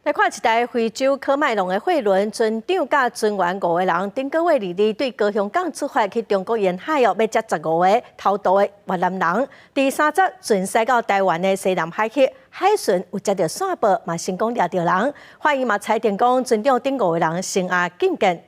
來看一台非洲喀麥隆的貨輪，船長佮船員五個人，頂個月22對高雄港出發去中國沿海哦，欲接十五個偷渡的越南人。佇30船駛到台灣的西南海域，海巡有接著線報，嘛成功掠著人。法院嘛裁定講，船長等五個人聲押禁見。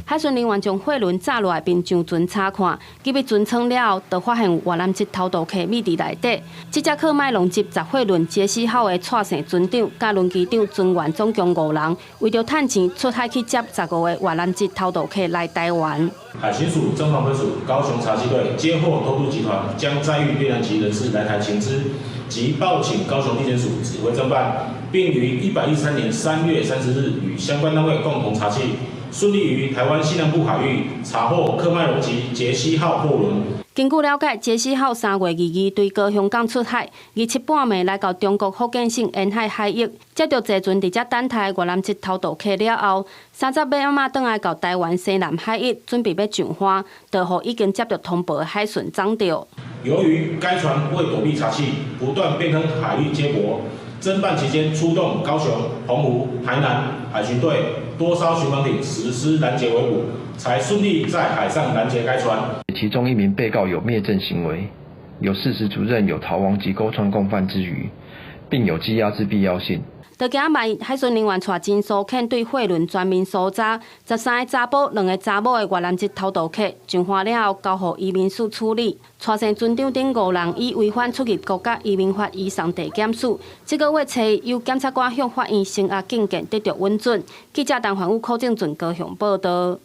海巡人員將貨輪紮落來，並上船查看，入去船艙了後，就發現有越南籍偷渡客匿佇內底。這隻喀麥隆籍雜貨輪傑西號的蔡姓船長、佮輪機長、船員總共五人，為著趁錢出海去接十五個越南籍偷渡客來台灣。海巡署偵防分署高雄查緝隊接獲偷渡集團將載運越南籍人士來台情資，即報請高雄地檢署指揮偵辦，並於113年3月30日與相關單位共同查緝。順利於台灣西南部海域查獲喀麥隆籍傑西號貨輪。根據了解，傑西號3月22對高雄港出海，27半暝來到中國福建省沿海海域，接著坐船佇遮等待越南籍偷渡客了後，30欲暗仔轉來到台灣西南海域，準備欲上岸，就予已經接著通報的海巡摠著。由於該船為躲避查緝，不斷變更海域接駁，偵辦期間出動高雄、澎湖、台南海巡隊多艘巡防艇實施攔截圍捕，才順利在海上攔截該船。其中一名被告有滅證行為，有事實足證有逃亡及勾串共犯之虞，並有羈押之必要性。到今仔海巡人員帶偵搜犬對貨輪全面搜查，13個查埔、兩个查某的越南籍偷渡客上岸了後，交予移民署處理。蔡姓船長等五人以違反出入國家移民法移送地檢署。這个月初由檢察官向法院聲押禁見得著允准。記者陳環宇、柯正俊高雄報導。